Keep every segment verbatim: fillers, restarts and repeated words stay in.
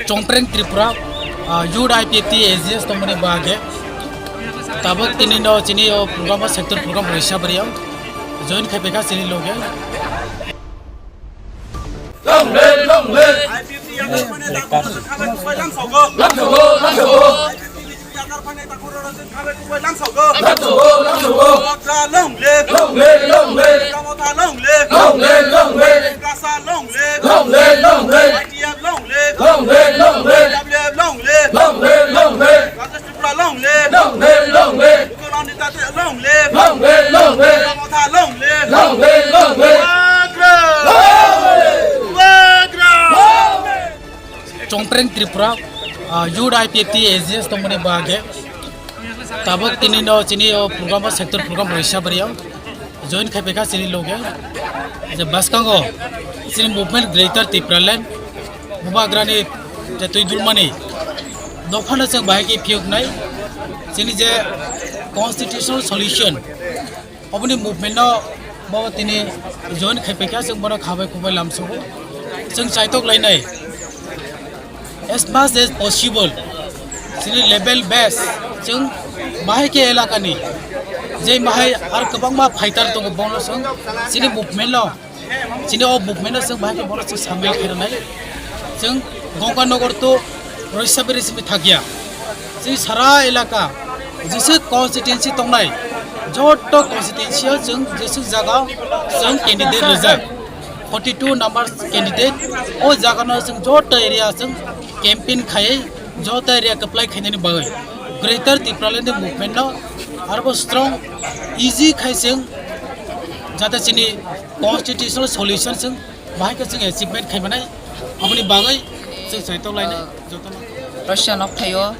Chongpreng Tripura, ah, Youth I P F T A G S tongmani bage. Tabuk tini no chini o program o sector program rwisa bari ang. Join khai pekha chini loge. Long live, long live. I P F T yakarmani takhurok khabai kubai lamsogo. Lamsogo, lamsogo. I P F T yakarmani takhurok khabai kubai lamsogo. Lamsogo, lamsogo. Bubagra long live. Long live, long live. Bubagra long live. Long live, long live. Bubagra long live. Long live, long live. I T F long live. Long live, long live. W F long live. Long live, long live. Rajesh Tripura long live. Long live, long live. Bubagra long live. Long live, long live. Bubagra long live. Long live, long live. Bubagra. Bubagra. Chongpreng Tripura, ah, Youth I P F T A G S tongmani bage. Tabuk tini no chini o program o sector program rwisa bari ang. Join khai pekha chini loge. Je bwskango chini movement Greater Tipraland. Bubagrani je twi dulmani dophano chwng bahai khe phiyoknai. Chini je constitutional solution. Oboni movement no bo tini join khai pekha chwng bono khabai kubai lamsogo. Chwng chaitok lainai. As much as possible, chini level base, chwng bahai khe elakani, je bahai ar kwbangma fighter tongo, bono chwng chini movement no, chini o movement no chwng bahai khe bono chwng samil khairwnai. Chwng Gongkanagar to Roisaberi simi thakya. Chini sara elaka, jeswk constituency tongnai, joto constituency o chwng jeswk jaga chwng candidate rijak. Forty two number candidate, o jaga no chwng joto area chwng campaign khai, joto area apply khainani bagwi Greater Tipraland ni movement no arbo strong, easy khai chwng, jate chini constitutional solution chwng bahai khe chwng achievement khai manai, aboni bagwi chwng chaitok lainai jotono. Russia nok thaio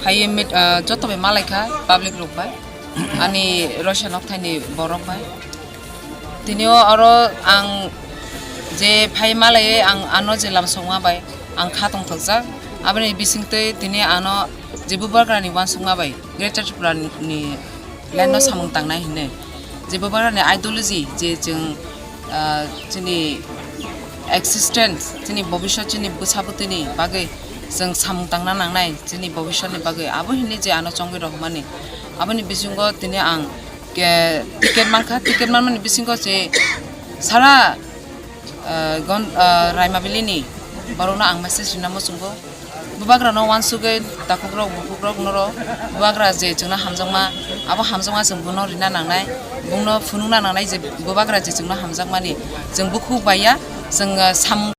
phaiwi meet, ah, joto bai malai kha public rok bai, ani Russia nok thaini borok bai. Tini o oro ang je phai malaiwi ang ano je lamsokma bai ang kha tongthokjak. Aboni bisingtwi tini ano je bubagrani uansukma bai Greater Tripura ni land no samung tangnai hinwi. Je bubagrani ideology je chwng, ah, chini existence, chini bobiswt, chini bwsa bwtwini bagwi chwng samung tangna nangnai, chini bobiswtni bagwi. Abo hinwi je ano chongwi rohormani. Aboni bisingo tini ang ke ticket mankha, ticket manmani bisingo se sara, ah, gon-, ah, Raimabilini borokno ang message rina muchungo. Bubagrano uansugwi takhukrok bukhukrok noro bubagra je chwngno hamjakma, abo hamjakma chwng bono rina nangnai, bongno phunukna nangnai je bubagra je chwngno hamjakmani chwng bukhuk bai ya, chwng, ah, samung